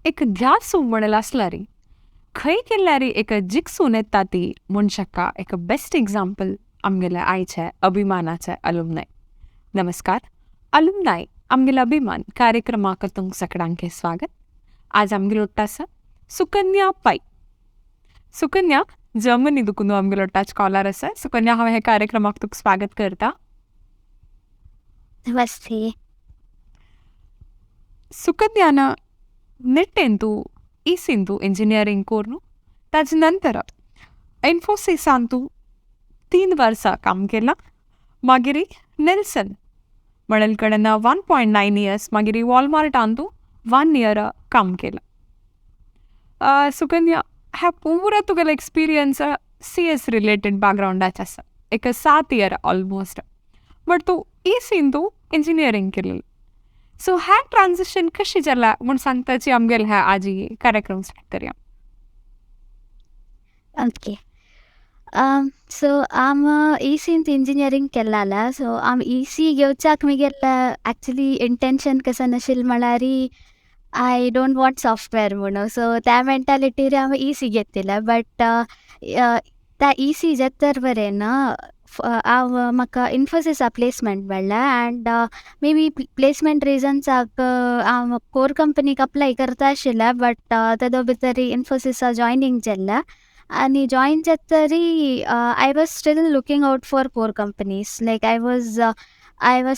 एक ध्यासू म्हणल आसल्यारी खंय केल्यारी एक जिकसून येता ती मनशाका एक बेस्ट एग्जाम्पल आमगेल्या आयचे अभिमानाचे अलुमनाय. नमस्कार, अलुमनाय आमगेलो अभिमान कार्यक्रमाक तुमकां सगळ्यांक स्वागत. आज आमगेलो आसा सुकन्या पै. सुकन्या जर्मनी दुकून आमगेलो टच कॉलर आसा. सुकन्या, हांव हे कार्यक्रमाक तुका स्वागत करता. नमस्ते. सुकन्यान निट्टेंतू इसिंतू इंजिनियरींग करून ताजे नंतर इन्फोसिसांतू 3 वर्सां काम केलां. मागीर नेल्सन म्हणल कडेन 1.9 इयर्स, मागीर वॉलमार्टांतू 1 इयर काम केलां. सुकन्या, ह्या पुरा तुगेलो एक्सपिरियन्स सी एस रिलेटेड बॅकग्रावंडाचे आसा, एक 7 इयर ऑलमोस्ट, बट तूं इसीन तूं इंजिनियरींग केलें. सो ह्या ट्रान्जिशन कशी जाला म्हूण सांगताची आमगेले ह्या आजी कार्यक्रम स्टार्ट करया. ओके, सो हांव इसींत इंजिनियरींग केल्ला. सो हांव इसी घेवच्याक म्हगेलें एक्चुली इंटेन्शन कसो नाशिल्लें म्हळ्यार I don't want software म्हणून. सो त्या मेंटालिटीर हांव इसी घेतिल्लें. बट त्या इसी जातर बरें हांव म्हाका इन्फोसिसा प्लेसमेंट मेळ्ळें अँड मे बी प्लेसमेंट रिजन्साक हांव कोर कंपनीक अप्लाय करता आशिल्लें, बट तेदो भितर इन्फोसिसा जॉयनींग जाल्लें. आनी join जातरी I was still looking out for core companies. Like I was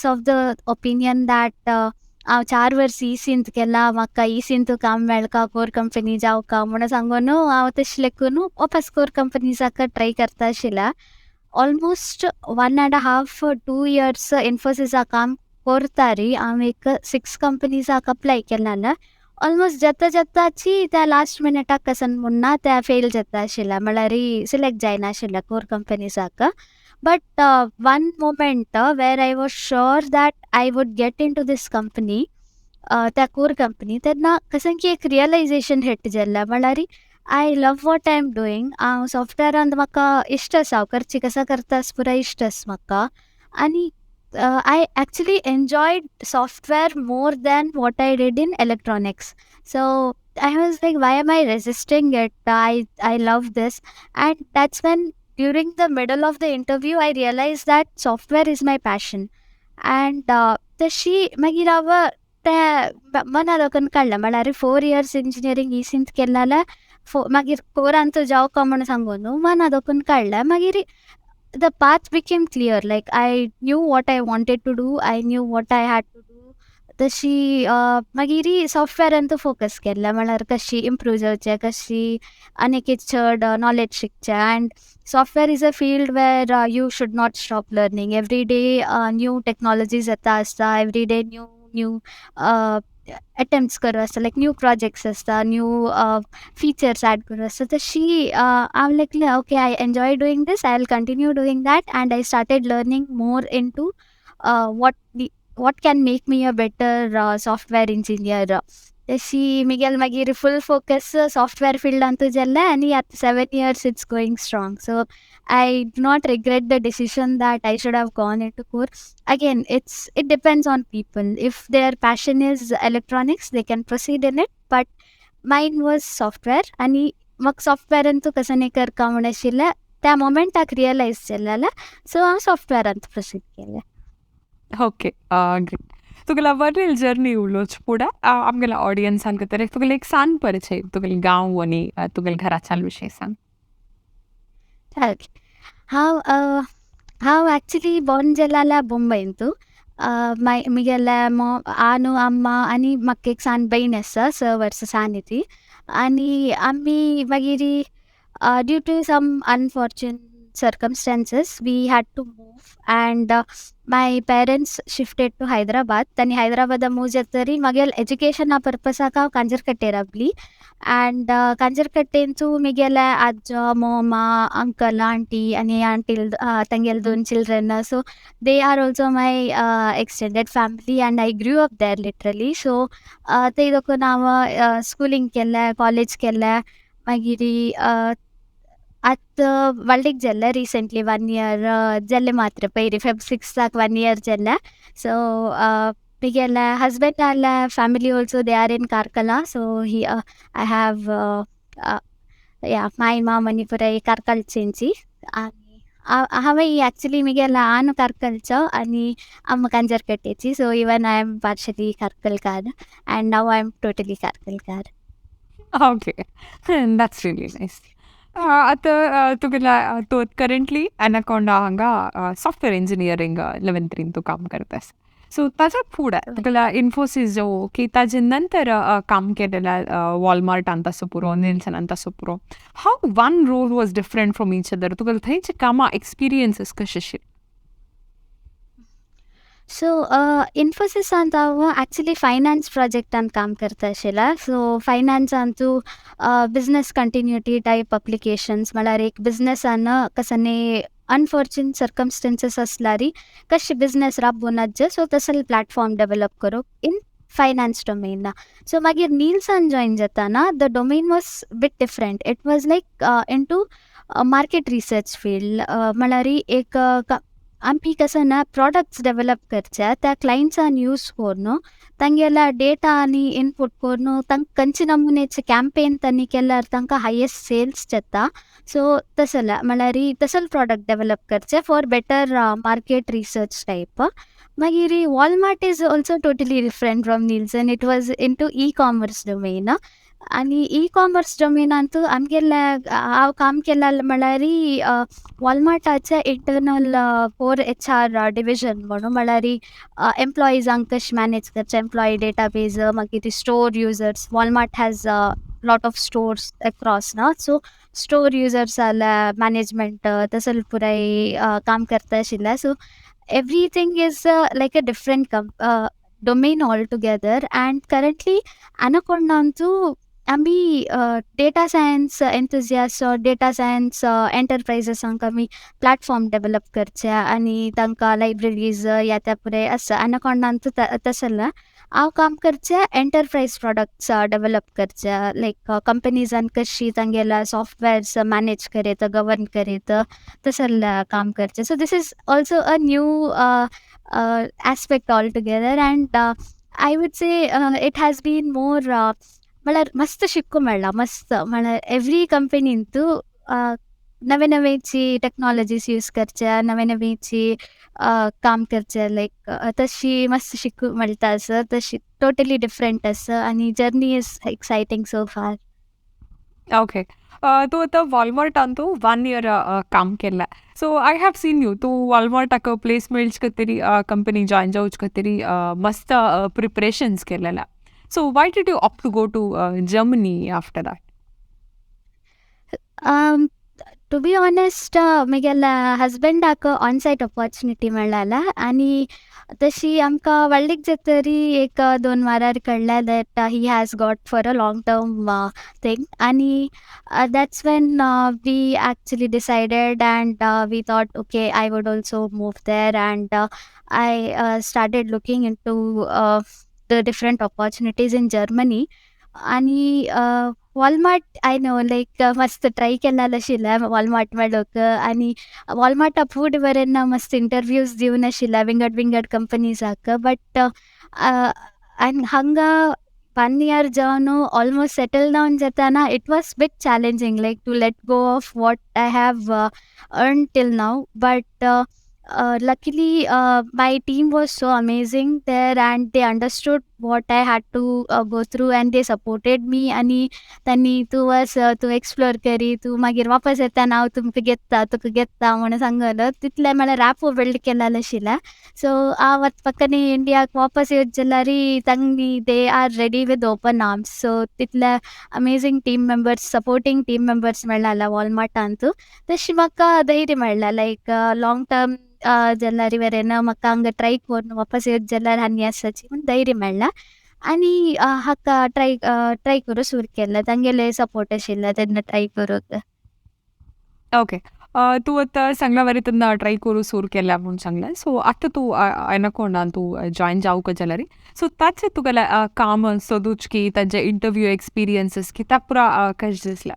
of the opinion that हांव 4 वर्स इसींत केलां, म्हाका इसींत काम मेळका, कोर कंपनी जावका म्हणून सांगून हांव तशें लेखून वापस कोर कंपनीजाक ट्राय करता आशिल्लें. ऑलमोस्ट 1.5-2 इयर्स इन्फोसिसा काम करतारी हांव एक 6 कंपनीजाक अप्लाय केलेलें. ऑलमोस्ट जाता जाताची त्या लास्ट मिनटाक कसन म्हणना त्या फेल जाता आशिल्लें, म्हळ्यार सिलेक्ट जायनाशिल्लें कोर कंपनीजाक. But one moment where I was sure that I would get into this company, त्या कोर कंपनी, तेन्ना कशें की एक रियलायजेशन हिट जाल्लें, म्हळ्यार I love what I am doing. हांव सॉफ्टवॅरांत म्हाका इश्ट आसा, हांव करची कसा करता पुराय इश्ट आसा म्हाका. आनी I actually enjoyed software more than what I did in electronics. So I was like, why am I resisting it? I love this. And that's when during the middle of the interview I realized that software is my passion. And तशी मागीर हांव तें मना लोकान काडलें, म्हळ्यार 4 years engineering इसींत केलें जाल्यार मागीर कोरांत जावका म्हूण सांगून न्हू मना दोकून काडलें. मागीर the path became clear. Like I knew what I wanted to do, I knew what I had to do. तशी मागीर सॉफ्टवॅरान फोकस केल्लें, म्हळ्यार कशी इम्प्रूव जावचें, कशी आनीक एक चड नॉलेज शिकचें. And software is a field where you should not stop learning. Every day new technologies येता आसता, every day new new attempts करूं आसता, लायक न्यू प्रोजेक्ट्स आसता, न्यू फीचर्स ॲड करूं आसता. तशी हांव लेखलें, okay, I enjoy doing this, I will continue doing that. And I started learning more into what can make me a better software engineer. तशी म्हगेलें मागीर फूल फोकस सॉफ्टवॅर फिल्डांतू जाल्लें आनी आतां 7 years it's going strong. So I do not regret the decision that I should have gone into core. Again, it depends on people. If their passion is electronics, they can proceed in it, but mine was software. आनी म्हाका सॉफ्टवॅरांतू कसं न्ही करका म्हूण आशिल्लें त्या मोमेंटाक realise जालें जाल्यार सो हांव सॉफ्टवॅरांत प्रोसीड केलें. Okay, great. तुगेला वरील जर्नी उलोवच फुडें आमगेल्या ऑडियन्सान खातीर तुगेले एक सान परिचय, तुगेले गांव आनी तुगेले घराच्या विशय सांग. ओके, हांव हांव एक्चुली बॉर्न जालें बोंबयंतू. म्हगेले आनु अम्मा आनी म्हाका एक सान भयण आसा, 6 वर्सां सान ती. आनी आमी मागीर due to some unfortunate circumstances we had to move and my parents shifted to Hyderabad. तांणी हैदराबादा मूव जातरी म्हगेले एज्युकेशना पर्पसाक हांव कांजरकट्टे रावली. अँड कांजरकट्टेंतू म्हगेले आजो, मोमा, अंकल, आंटी आनी आंटी तांगेले 2 children, so they are also my extended family and I grew up there literally. So थंय देखून हांव Schooling केलें, कॉलेज केलें. मागीर आतां व्हडलीक जाल्लें रिसेंटली 1 इयर जाल्लें मात्र, पयलीं फेब 6 1 इयर जाल्लें. सो म्हगेल्या हजबंडाल्या family also, they are in Karkala, so he I have, yeah, माय माम आनी पुराय कार्कलचेंची आनी हांवें ॲक्च्युली म्हगेल्या आन कार्कलचो आनी अम्मा कांजरकट्टेची, so even I am partially Karkalkar and now I am totally Karkalkar. Okay, that's really nice. आतां तुगेल्या तूं करंटली एनाकोंडा हांगा सॉफ्टवेअर इंजिनियरींग लेव्हल थ्रीन तूं काम करता. सो ताच्या फुडें तुगेल्या इन्फोसीस जो की ताजे नंतर काम केलेल्या वॉलमार्टान तसो पुरो, निल्सनान तसो पुरो, how one role was different from each other? तुगेले थंयचे कामां एक्सपिरियन्सीस कशे आशिल्ले? सो इन्फोसिसांत हांव ॲक्च्युली फायनान्स प्रोजेक्टान काम करता आशिल्लें. सो फायनान्सान तूं बिजनस कंटिन्युटी टायप अप्लिकेशन्स, म्हळ्यार एक बिजनसान कसने अनफॉर्च्युनेट सर्कमस्टन्सीस आसल्यारी कशें बिजनस राबोवन वचचें, सो तसले प्लॅटफॉर्म डेवलप करूंक इन फायनान्स डोमेन. सो मागीर निल्सान जॉयन जाताना the domain was bit different. It was like into market research field, म्हळ्यार एक आमी कसं ना प्रॉडक्ट्स डेव्हलप करचे, त्या क्लायंट्सान यूज करून तांगेल्या डेटा आनी इनपूट करून तांकां खंयचे नमुनेचे कॅम्पेन तांणी केल्यार तांकां हायेस्ट सेल्स जाता, सो तसले म्हळ्यार तसले प्रॉडक्ट डेव्हलप करचे for better market research type. मागीर Walmart is also totally different from Nielsen. It was into e commerce domain आनी ई कॉमर्स डोमेनांत आमगेले हांव काम केला म्हळ्यार वॉलमार्टाचे इंटरनल कोर एचआर डिविजन म्हणून, म्हळ्यार एम्प्लॉइजांक कशें मॅनेज करचें, एम्प्लॉई डेटाबेज, मागीर store users. Walmart has lot of stores across ना, सो स्टोर युजर्साल्या मॅनेजमेंट तसले पुराय काम करता आशिल्लें. So everything is like a different domain altogether. And currently Anaconda आमी data science enthusiast, data science एंटरप्रायझेसांक आमी प्लॅटफॉर्म डेव्हलप करचे आनी तांकां लायब्ररीज या त्या पुराय आसा. एनाकोंडांत तसलें हांव काम करचें, एंटरप्रायज प्रॉडक्ट्स डेव्हलप करचे, लायक कंपनीजान कशी तांगेल्या सॉफ्टवेअर्स मॅनेज करीत, गवर्न करीत, तसलें काम करचें. So this is also a new aspect altogether and I would say it has been more, म्हळ्यार मस्त शिकूंक मेळ्ळां मस्त. म्हळ्यार एवरी कंपनीन तूं नवे नवेची टॅक्नॉलॉजीस यूज करचे, नवे नवेची काम करचे, लायक तशी मस्त शिकूंक मेळटा आसा. तशी टोटली डिफरंट आसा आनी journey is exciting so far. Okay, तूं आतां वॉलमार्टान तूं वन इयर काम केलां. So I have seen you, तूं वॉलमार्टाक प्लेस मेळचे खातीर, कंपनी जॉयन जावचे खातीर मस्त प्रिपरेशन्स केलेले. So why did you opt to go to Germany after that? To be honest, म्हगेल्या हजबंडाक ऑन सायट ऑपॉर्च्युनिटी मेळ्ळाला आनी तशी आमकां व्हडलीक जातरी एक दोन वारार कळ्ळें that he has got for a long term thing आनी that's when we actually decided and we thought, okay, I would also move there, and I started looking into the different opportunities in Germany. आनी Walmart, I know, लायक मस्त try केलेलें आशिल्लें Walmart मेळोवंक आनी वॉलमार्टा food बरें मस्त interviews दिवन आशिल्लें विंगड विंगड कंपनीजाक, बट आनी हांगा वन इयर जावन ऑलमोस्ट सेटल डावन जाताना it was bit challenging, like, to let go of what I have earned till now. But luckily, my team was so amazing there and they understood what I had to go through and they supported me. आनी तांणी तूं वच, तूं explore करी, तूं मागीर वापस येताना हांव तुमकां घेता, तुका घेता म्हणून सांगलें. तितलें म्हळ्यार रॅपो बिल्ड केलेलें आशिल्लें. सो हांव आतां पक्कनी इंडियाक वापस येयत जाल्यार तांणी they are ready with open arms. So तितले amazing team members, supporting team members मेळ्ळा वॉलमार्टांत. तशी म्हाका धैर्य मेळ्ळा, लायक लाँग टर्म जाल्यार बरें म्हाका हांगा ट्राय करून वापस येयत जाल्यार आनी आसाची म्हूण धैर्य मेळ्ळा आनी हाका ट्राय करूंक सुरू केलें. तांगेले सपोर्ट आशिल्ले तेन्ना ट्राय करूंक. ओके, तूं आतां सांगला बरें, तेन्ना ट्राय करूंक सुरू केल्या म्हूण सांगलें. सो आतां तूं एनाकोंडान तूं जॉयन जावंक जाल्यार, सो ताचें तुगेलें काम सोदूच की तांचे इंटरव्यू एक्सपिरियन्सीस की ता पुरा कशें दिसलें?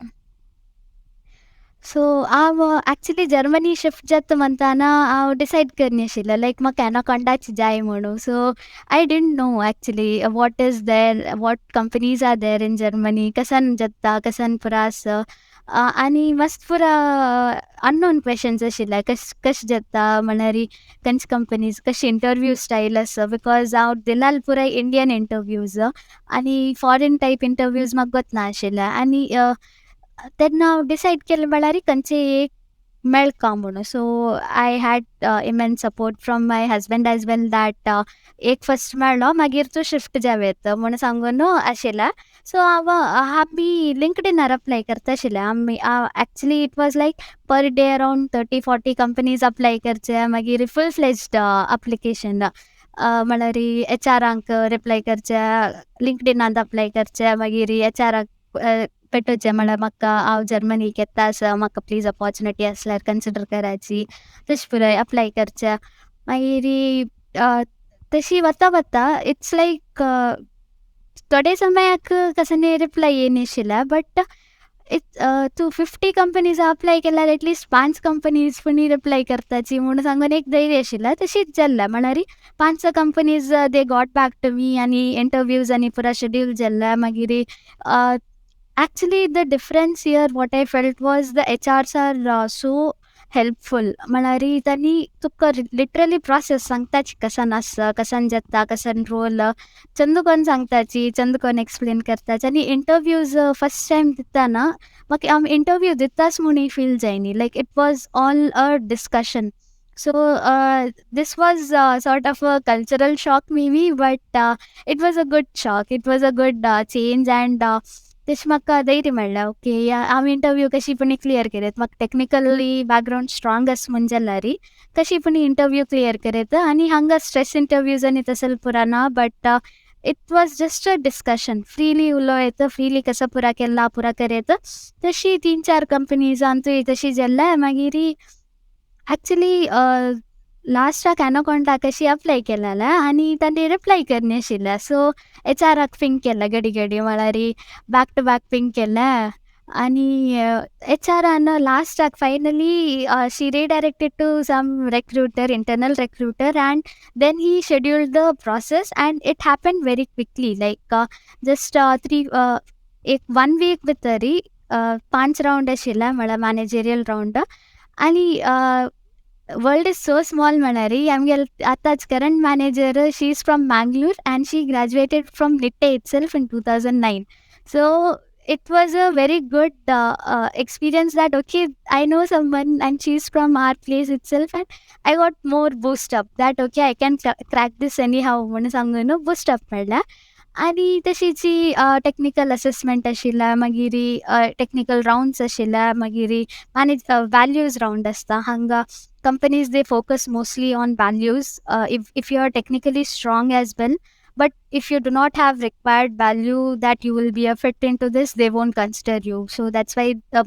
सो हांव एक्चुली जर्मनी शिफ्ट जाता म्हणटाना हांव डिसायड करनाशिल्लें, लायक म्हाका एनाकोंडाच जाय म्हणून. So I didn't know actually what is there, what companies are there in Germany, कसान जाता, कसान पुरा आसा. आनी मस्त पुरा अननोन क्वेशन्स आशिल्ले, कश कशें जाता म्हळ्यार खंयचे कंपनीज, कशें इंटरव्यू स्टायल आसा, because हांव दिलाल पुराय इंडियन इंटरव्यूज आनी फॉरेन टायप इंटरव्यूज म्हाका गोतना आशिल्ले. आनी तेन्ना हांव डिसायड केलें म्हळ्यार खंयचे एक मेळका म्हणून. So I had immense support from my husband as well that एक फस्ट मेळ्ळो, मागीर तूं शिफ्ट जावं येता म्हणून सांगून आशिल्लें. सो हांव आमी लिंकडिनार अप्लाय करता आशिल्ले आमी. Actually it was like per day around 30-40 companies apply करचे, मागीर फूल फ्लेज्ड अप्लिकेशन, म्हळ्यार एच आरांक रिप्लाय करचे, लिंकडिनांत अप्लाय करचे, मागीर एच आराक पेटोवचें, म्हळ्यार म्हाका हांव जर्मनीक येता आसा, म्हाका प्लीज ऑपॉर्चुनिटी आसल्यार कन्सिडर कराची, तशें पुराय अप्लाय करचें. मागीर तशी वता वता it's लायक थोडे समयाक कसनी रिप्लाय येयनाशिल्ले, बट it तूं 50 कंपनीज अप्लाय केल्यार एटलिस्ट पांच कंपनीज पुणी रिप्लाय करताची म्हणून सांगून एक धैर्य आशिल्लें. तशीच जाल्लें, म्हळ्यार पांच companies they got back to me आनी इंटरव्यूज आनी पुरा शेड्यूल जाल्लें. मागीर actually the difference here what I felt was the HRs are so helpful, म्हळ्यार तांणी तुका लिटरली प्रोसेस सांगताची, कसान आसा, कसान जाता, कसान रोल, चंद कोन्न सांगताची, चंद कोन्न एक्सप्लेन करताची. आनी इंटरव्यूज फस्ट टायम दिताना म्हाका आमी इंटरव्यू दिताच म्हूण feel जायनी, like it was all a discussion. So this was sort of a cultural shock maybe, but it was a good shock, it was a good change. And तशें म्हाका धैर्य मेळ्ळें, okay हांव इंटरव्यू कशी पण clear करत, म्हाका technically background strong आसा म्हूण जाल्यार कशी पण इंटरव्यू क्लियर करत. आनी हांगा स्ट्रेस इंटरव्यूज आनी तसले पुरा ना, but it was just a discussion, freely उलोवं येता, फ्रीली कसो पुरा केला पुरा करत. तशी तीन चार कंपनीजांतूय तशी जाल्लें. मागीर एक्चुली लास्टाक एनाकोंडा कशी अप्लाय केलेलें आनी तांणी रिप्लाय करनाशिल्लें. सो एच आराक पिंग केलें घडी घडी, म्हळ्यार बॅक टू बॅक पिंग केलें. आनी एच आरान लास्टाक finally she redirected to some recruiter, internal recruiter, and then he scheduled the process and it happened very quickly, like just three एक one week भितरी पांच रावंड आशिल्ले, म्हळ्यार मॅनेजेरियल रावंड. आनी world is so small, म्हळ्यार आमगेले आतांच current manager, she is from Mangalore and she graduated from Nitte itself in 2009. So it was a very good experience that okay, I know someone and she's from our place itself, and I got more boost up that okay, I can crack this anyhow म्हणून सांगून boost up मेळ्ळें. आनी तशीच technical assessment आशिल्लें, मागीर technical रावंड्स आशिल्ले, मागीर manage values round आसता. हांगा companies they focus mostly on values. If you are technically strong as well, but if you do not have required value that you will be a fit into this, they won't consider you. So that's why the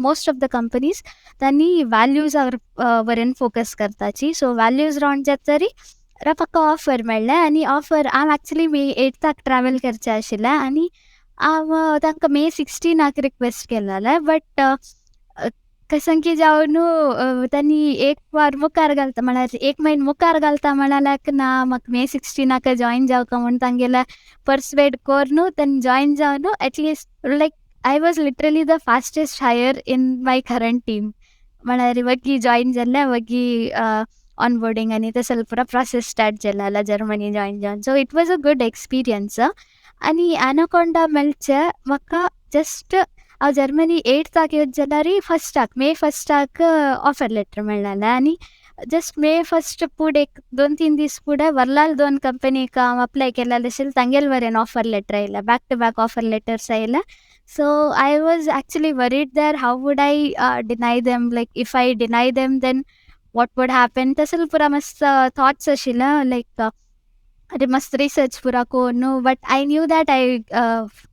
most of the companies त्यांनी values वरेन focus करताची. So values round जातरी म्हाका offer मेळ्ळें. आनी offer हांव actually मे एट्थाक travel करचें आशिल्लें आनी हांव तांकां मे 16 रिक्वेस्ट केलेलें, बट कसंकी जावन तांणी एक वार मुखार घालता, म्हळ्यार एक म्हयनो मुखार घालता म्हळ्यार ना, म्हाका मे 16 जॉयन जावका म्हूण तांगेले पर्सवेड करून तांणी जॉयन जावन at least like I was literally the fastest hire in my current team. म्हळ्यार वग्गी जॉयन जाल्लें, वग्गी ऑनबोर्डिंग आनी तसले पुरो प्रोसेस स्टार्ट जालें जर्मनी जॉयन जावन. So it was a good experience. आनी एनाकोंडा मेळचें म्हाका जस्ट हांव जर्मनी एट्थाक येत जाल्यार फस्टाक, मे फस्टाक ऑफर लेटर मेळ्ळेलें. आनी जस्ट मे फस्ट फुडें एक दोन तीन दीस फुडें वरलाल दोन कंपनीक हांव अप्लाय केलेलें आशिल्लें, तांगेले वरेन ऑफर लेटर आयलें, back to back offer letters आयले. So I was actually worried there, how would I deny them, like if I deny them then what would happen, तसले पुरा मस्त थॉट्स आशिल्ले, लायक अरे मस्त रिसर्च पुरा करून. But I knew that I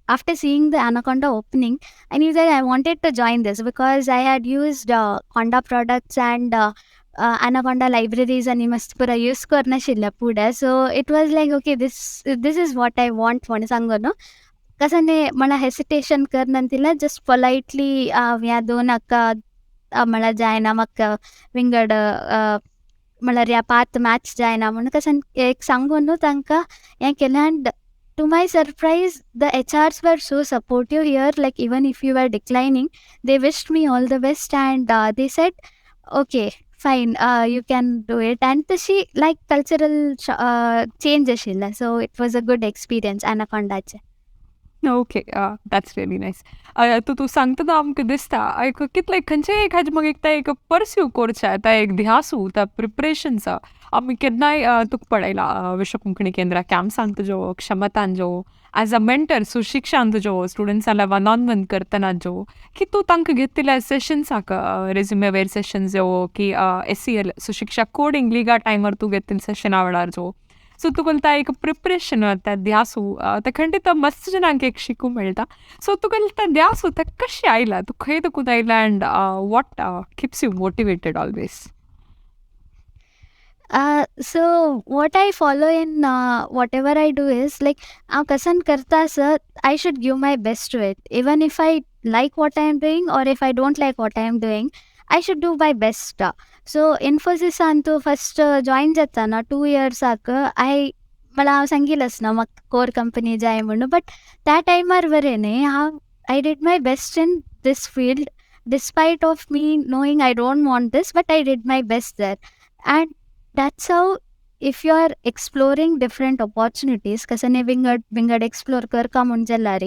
after seeing the Anaconda opening, I knew that I wanted to join this because I had used Conda products and Anaconda libraries आनी मस्त पुरा यूज करनाशिल्लें फुडें. So it was like okay, this is what I want म्हणून सांगून कसं म्हळ्यार hesitation करनातिल्लें, just पोलायटली ह्या दोन हाका म्हळ्यार जायना म्हाका विंगड म्हळ्यार ह्या पाथ मॅच जायना म्हणून कशें एक सांगून तांकां हें केलें. And to my surprise, the HRs were so supportive here. Like, even if you are declining, they wished me all the best and they said, "Okay, fine, you can do it." And तशी लायक cultural change आशिल्लें, so it was a good experience अनाकोंडाचें. Okay, that's really nice. तूं तूं सांगतना आमकां दिसता एक कितले खंयचेय एक हाजें मागीर तें एक पर्स्यू करचें, तें एक ध्यासू, त्या प्रिपरेशन्स. आमी केन्नाय तुका पळयला विश्व कोंकणी केंद्रा कॅम्प्सान तुज्यो क्षमतान जो एज अ मेंटर सुशिक्षान तुज्यो स्टुडंट्सां वन ऑन वन करतना जो की तूं तांकां घेतिल्ल्या सेशन्साक, रेज्युमे वेर सेशन्स जो की एससीएल सुशिक्षा कोडिंग लिगा टायमार तूं घेतिल्ले सेशना वेळार जो, सो तुका तें एक प्रिपरेशन, तें ध्यासू तें खंडीत मस्त जणांक एक शिकूंक मेळटा. सो तुका तें ध्यासू तें कशें आयलां, तूं खंय दुखून आयलां and what keeps you motivated always? So what I follow in whatever I do is, like, हांव कसन करता आसत, I should give my best to it. Even if I like what I am doing or if I don't like what I am doing, I should do my best. So इन्फोसिसान तूं first join जाताना 2 इयर्साक I म्हळ्यार हांव सांगिल्लेंच ना म्हाका कोर company जाय म्हणून, but त्या टायमार बरें न्ही हांव I did my best in this field despite of me knowing I don't want this, but I did my best there. And that's how, if you are exploring different opportunities, कसं विंगड विंगड explore करका म्हूण जाल्यार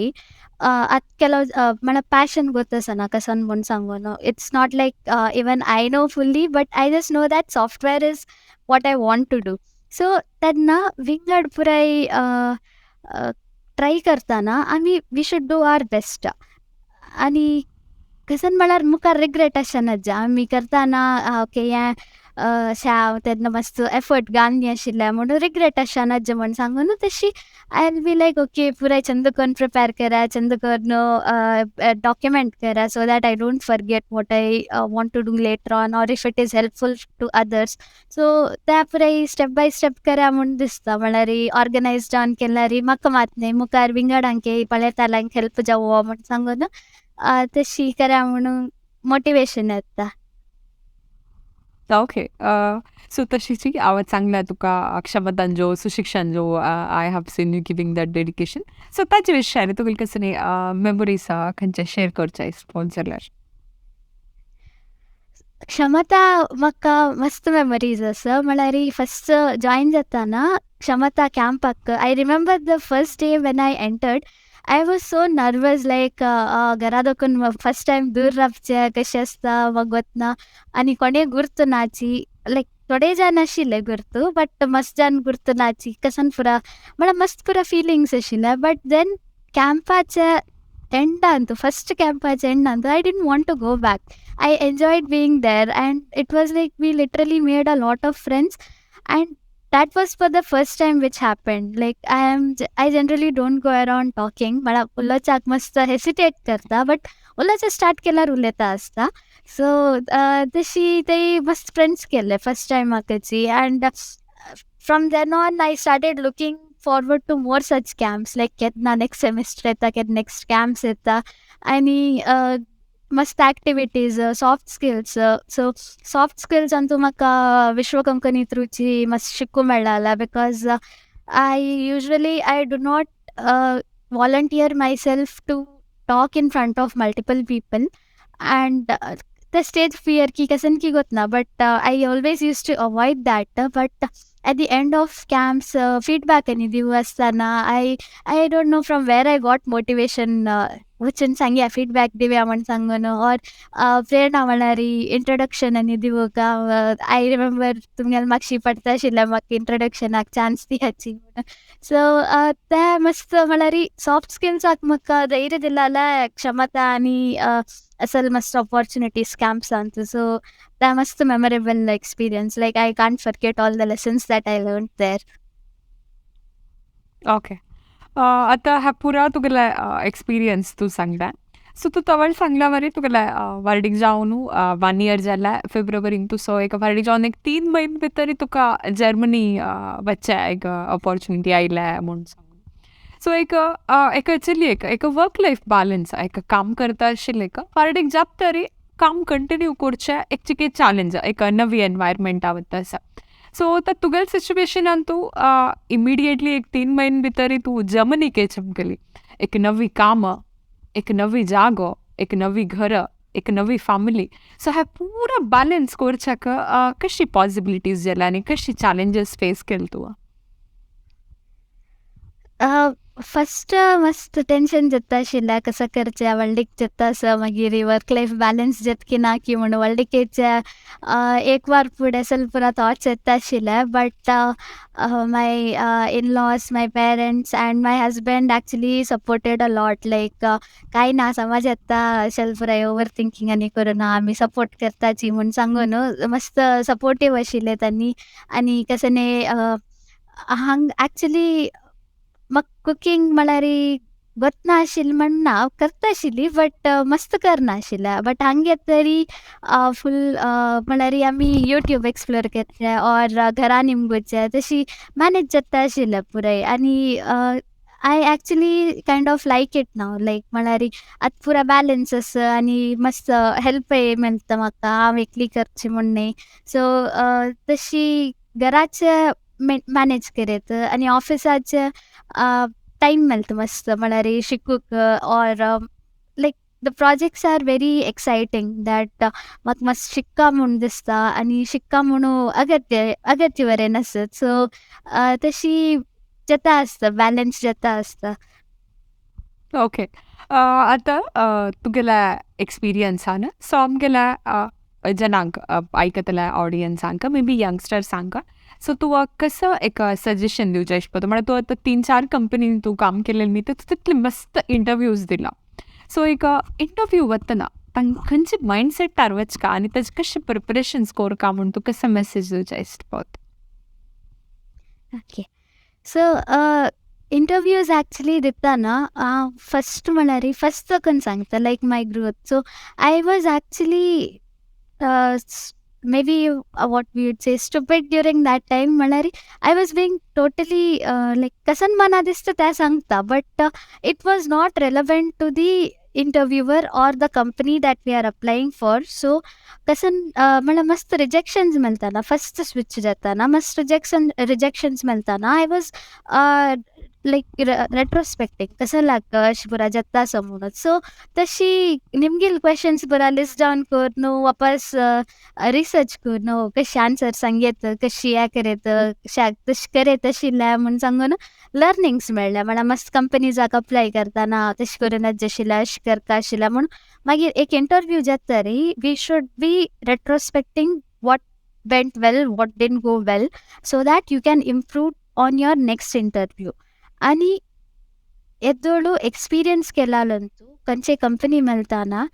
आतां ಕೆಲವು म्हळ्यार passion गोत आसना कसन म्हूण सांगून. It's not like even I know fully, but I just know that software is what I want to do. So तेन्ना विंगड पुराय ट्राय करतना आमी we should do our best आनी कसन म्हळ्यार मुखार रिग्रेट आसना आमी करतना, ओके, हें अशें हांव तेन्ना मातसो एफर्ट घालनी आशिल्लें म्हणून रिग्रेट आसना म्हूण सांगून तशी I will be like, okay, पुराय चंद करून प्रिपेर करा, चंद करून डॉक्युमेंट करा, so that I don't forget what I want to do later on or if it is helpful to others. So त्या पुराय स्टेप बाय स्टेप करा म्हूण दिसता. म्हळ्यार ऑर्गनायज जावन केल्यार म्हाका मात न्ही, मुखार विंगडांक पळयताल्यांक हेल्प जावो म्हूण सांगून तशी करा म्हणून मोटिवेशन येता. ओके, सो तशीची हांव सांगला तुका क्षमतान जो सुशिक्षण जो I have seen you giving that dedication. So ताजे विशयान तुका कसले मेमोरीज खंयचे शेअर करचे स्पॉन्सर जाल्यार? क्षमता म्हाका मस्त मेमरीज आसा. म्हळ्यार फस्ट जॉयन जाताना क्षमता कॅम्पाक, I remember the first day when I entered, I was so nervous, like घरा दोकून फस्ट टायम दूर रावचें कशें आसता म्हाका गोतना आनी कोणें गुर्त नाची. लायक थोडे जाण आशिल्ले गुर्तू, बट मस्त जाण गुर्त नाची कसन पुरा म्हळ्यार मस्त पुरा फिलिंग्स आशिल्ले. बट then कॅम्पाच्या एंडांत, फस्ट कॅम्पाच्या एंडांत, I didn't want to go back. I enjoyed being there and it was like we literally made a lot of friends, and that was for the first time which happened. Like, I generally don't go around talking. मला उलोवच्याक मस्त hesitate करता, but उलोवचें start केल्यार उलयता आसता. So तशी ते मस्त फ्रेंड्स केले फस्ट टायम म्हाकाची, and from then on I started looking forward to more such camps, like केन्ना नेक्स्ट सेमिस्टर येता, केन्ना नेक्स्ट कॅम्प्स येता आनी मस्त activities, soft skills. So soft skills Antu म्हाका विश्व कोंकणी थ्रूची मस्त शिकूंक मेळ्ळां, because I usually I do not volunteer myself to talk in front of multiple people and the stage fear की कसन की गोतना, but I always used to avoid that. But at the end of camps, feedback आनी दिवं आसतना, I don't know from where I got motivation, वचून सांगया, feedback दिवया म्हण सांगून, ऑर प्रेरणा म्हळ्यार इंट्रोडक्शन आनी दिवंक. I remember तुमगेले मागशी पडटा आशिल्लें म्हाका इंट्रोडक्शनाक चान्स दियाची. सो ते मस्त म्हळ्यार सॉफ्ट स्किल्साक म्हाका धैर्य दिलाल्या क्षमता आनी असल मस्त ऑपॉर्च्युनिटीज कॅम्प्सान. सो ते मस्त memorable experience, like I can't forget all the lessons that I learn there. Okay, आतां हा पुरा तुगेले एक्सपिरियन्स तूं सांगला. सो तूं तवळ सांगला मरे, तुगेले व्हार्डीक जावन वन इयर जाला फेब्रुवारीन. तूं सो एक व्हार्डीक जावन एक 3 म्हयने भितर तुका जर्मनी वचचें एक ऑपॉर्च्युनिटी आयल्या म्हूण सांगून. सो एक एक चली एक एक वर्क लायफ बॅलन्स, एक काम करता आशिल्लें, एक व्हार्डीक जाता तरी काम कंटिन्यू करचें एक चिके चॅलेंज, एक नवी एनवायरमेंटा वता आसा. सो आतां तुगेले सिच्युएशनान तूं इमिडिएटली एक 3 म्हयने भितर तूं जर्मनीक चमकली. एक नवी काम, एक नवी जागो, एक नवी घर, एक नवी फॅमिली. सो हे पुरा बॅलन्स करच्याक कशी पॉसिबिलिटीज जाल्या आनी कशी चॅलेंजीस फेस केले तुवें? फस्ट मस्त टेन्शन जाता आशिल्लें, कसो करचें, व्हडलीक जाता आसा, मागीर वर्क लायफ बॅलन्स जाता की ना की म्हणून व्हडलीकेचे एक वार फुडें असल पुरा थॉट्स येता आशिल्ले. But my in-laws, my parents and my husband actually supported a lot, like काय ना, समज येता, अशें पुराय ओवर थिंकींग आनी करुना, आमी सपोर्ट करताची म्हूण सांगून मस्त सपोर्टीव आशिल्ले तांणी. आनी कशें न्ही, हांग एक्चुली म्हाका कुकींग म्हळ्यार गोतना आशिल्लें म्हण ना, करता आशिल्ली बट मस्त करनाशिल्लें. बट हांग येतरी फूल म्हळ्यार आमी युट्यूब एक्सप्लोर करचे ऑर घरा निमगुचे, तशी मॅनेज जाता आशिल्लें पुराय. आनी I actually kind of like it now, like म्हळ्यार आतां पुरा बॅलन्स आसा आनी मस्त हेल्पय मेळटा म्हाका, हांव एकली करची म्हूण न्ही. सो तशी घराचे मॅनेज करीत आनी ऑफिसाचे टायम मेळटा मस्त म्हळ्यार शिकूंक, or like the projects are very exciting that म्हाका मातशें शिकता म्हूण दिसता आनी शिकता म्हणून अगत्य अगत्य बरें नासत. सो तशी जाता आसता, बॅलन्स जाता आसता. ओके, आतां तुगेल्या एक्सपिरियन्सान सो आमगेल्या जनांक आयकतल्या ऑडियन्सांक, मे बी यंगस्टर्सांक, सो तूं कसो एक सजेशन दिवचें पडटा? म्हळ्यार तूं आतां तीन चार कंपनीन तूं काम केलें न्ही, तर तितले मस्त इंटरव्यूज दिला. सो एक इंटरव्यू वतना तांकां खंयचे मायंडसेटार वचका आनी तेजें कशें प्रिपरेशन्स कोरका म्हूण तूं कसो मॅसेज दिवचें इश्ट? ओके, सो इंटरव्यूज एक्चुली दितना फस्ट म्हळ्यार फस्ट साकून सांगता, like my growth. So I was actually maybe what we would say stupid during that time. म्हळ्यार I was being totally like कसन मना दिसता तें सांगता, but it was not relevant to the interviewer or the company that we are applying for. So कसन म्हळ्यार मस्त rejections मेळटाना, first switch जाताना मस्त रिजेक्शन्स मेळटाना, I was like रेट्रोस्पेक्टींग कसं लाग अशें पुरा जाता असो म्हणून. सो तशी निमगील क्वेश्चन्स पुरा लिस्ट डावन करून वापस रिसर्च करून कशी आन्सर सांगयत, कशी हें करयत, तशें करयत आशिल्लें म्हूण सांगून लर्निंग्स मेळ्ळें. म्हळ्यार मस्त कंपनीजाक अप्लाय करतना तशें करून आशिल्लें, अशें करता आशिल्लें म्हूण. मागीर एक इंटरव्यू जाता रे, we should be retrospecting what went well, what didn't go well, so that you can improve on your next interview. आणि येदोळू एक्सपिरियन्स केलालंतू खंयचे कंपनी मेळटाना,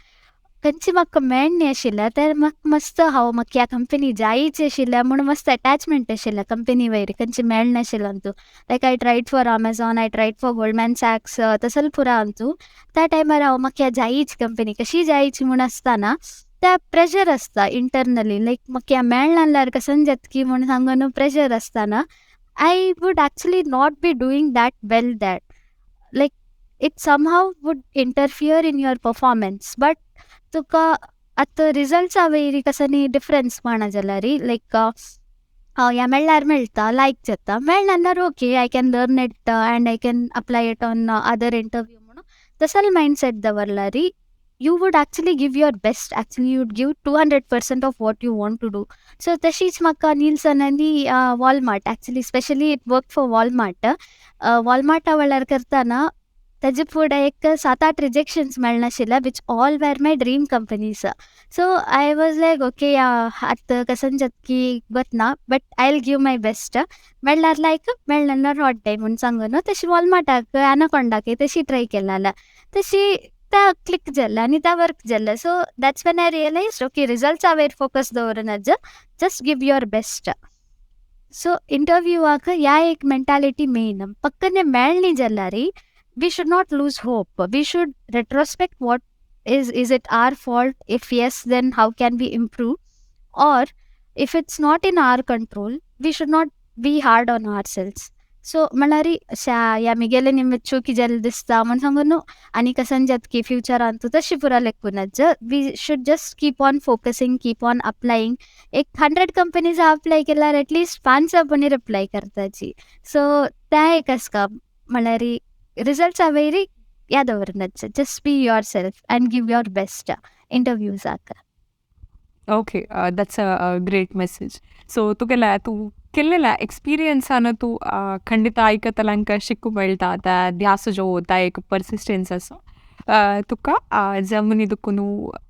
खंयची म्हाका मेळणी आशिल्लें तर म्हाका मस्त हांव म्हाका ह्या कंपनी जायच आशिल्लें म्हूण मस्त अटॅचमेंट आशिल्लें कंपनी वयर खंयची मेळनाशिल्लें Antu. Like I tried for Amazon, I tried for Goldman Sachs, तसले पुरा अंतू. त्या टायमार हांव म्हाका ह्या जायच कंपनी कशी जायची म्हूण आसतना त्या प्रेशर आसता इंटरनली, लायक म्हाका ह्या मेळना जाल्यार कसन जातकी म्हूण सांगून प्रेशर आसतना I would actually not be doing that well, that like it somehow would interfere in your performance. But तुका आतां रिजल्ट्सा वयर कसो न्ही डिफरन्स कोणा जाल्यार लायक ह्या मेळ्ळ्यार मेळटा, लायक जाता, मेळना जाल्यार okay, I can learn it and I can apply it on other interview म्हणून तसले मायंडसेट दवरल्यार you would actually give your best. Actually, you would give 200% of what you want to do. So तशीच म्हाका Nelson आनी Walmart, actually specially it work for Walmart. वॉलमार्टा वेळार करतना ताजे फुडें एक सात आठ रिजेक्शन्स मेळनाशिल्ले, which all were my dream companies. So I was like, okay, आतां कसन जातकी गोतना, but I will give my best, मेळ्ळ्यार लायक, मेळ्ळ्यार रोड्डे म्हूण सांगून तशी वॉलमार्टाक एनाकोंडाकय तशी ट्राय केलेलें. तशी त्या क्लिक जालें आनी त्या वर्क जालें. So that's when I realise, okay, रिजल्ट्सा वयर फोकस दवरनात, just give your best. So इंटरव्यूवाक ह्या एक मेंटालिटी मेन. पक्कने मेळ्ळी जाल्यार we should not lose hope. We should retrospect what is it our fault? If yes, then how can we improve? Or if it's not in our control, we should not be hard on ourselves. So म्हळ्यार शा या मिगेले निमित्त चुकी जाल्लें दिसता म्हण सांगून न्हू आनी कसन जाता की फ्युचरान तूं तशी पुरा लेखूनच we should just keep on focusing, keep on applying. एक 100 कंपनीज अप्लाय केल्यार एटलिस्ट 5 पणी रिप्लाय करताची. सो तें एक आसता म्हळ्यार रिजल्ट्सा वयरी याद दवरनाच, just be yourself and give your best इंटरव्यूजाक. Okay, that's a great message. So तुगेल्या तूं केल्लेल्या एक्सपिरियन्सान तूं खंडित आयकतल्यांक शिकूं मेळटा, त्या ध्यास जो त्या एक पर्सिस्टन्स आसा. तुका जर्मनी दुखून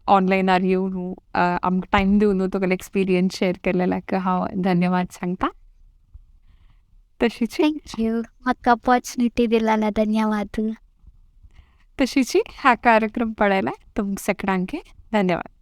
ऑनलायनार येवन आमकां टायम दिवन तुगेले एक्सपिरियन्स शेअर केल्लेल्याक हांव धन्यवाद सांगता. तशीच thank you, म्हाका ऑपॉर्चुनिटी दिल्ल्याला धन्यवाद. तशीची हा कार्यक्रम पळयला तुमकां सगळ्यांक धन्यवाद.